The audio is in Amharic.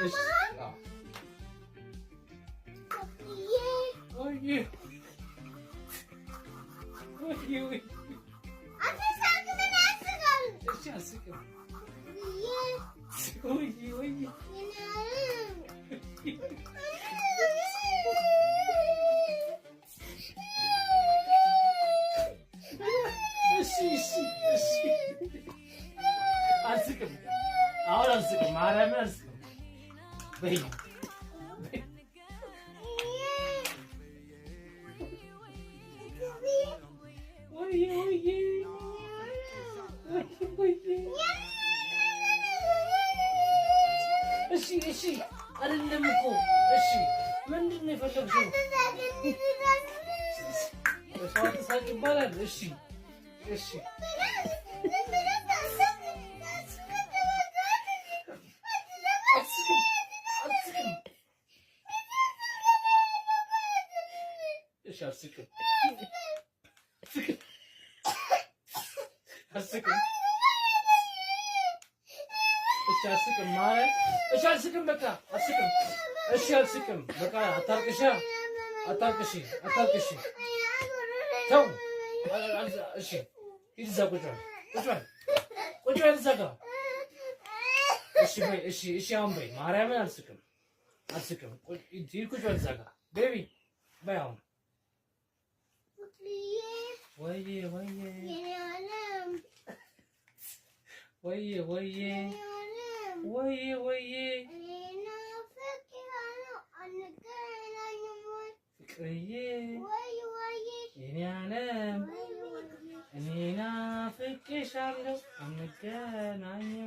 እሺ ወይ ወይ ወይ፣ እሺ አልስቅም። ወይ ወይ፣ እሺ እሺ እሺ፣ አልስቅም። አሁን አልስቅም። ማርያምን አልስቅም። በይ በይ። ወይ ወይ ወይ ወይ፣ እሺ እሺ፣ አይደለም እኮ እሺ፣ ምንድን ነው የፈለግሽው? ሰው አትሳቅ ይባላል። እሺ እሺ፣ አልስቅም አልስቅም። እሺ አልስቅም አልስቅም። እሺ አልስቅም። ማርያም እሺ አልስቅም። በቃ አልስቅም። እሺ አልስቅም። በቃ አታልቅሻ፣ አታልቅሺ፣ አታልቅሺ። ተው። እሺ ሂድ እዛ ቁጭ በል፣ ቁጭ በል፣ ቁጭ በል እዛ ጋር። እሺ በይ፣ እሺ እሺ፣ አሁን በይ። ማርያምን አልስቅም፣ አልስቅም። ሂድ ቁጭ በል እዛ ጋር baby በይ አሁን። ወይዬ ወይዬ ወይዬ ወይዬ ወይዬ ወይዬ ፍቅርዬ የኔ ዓለም እኔ ናፍቄሻለሁ አንገናኝም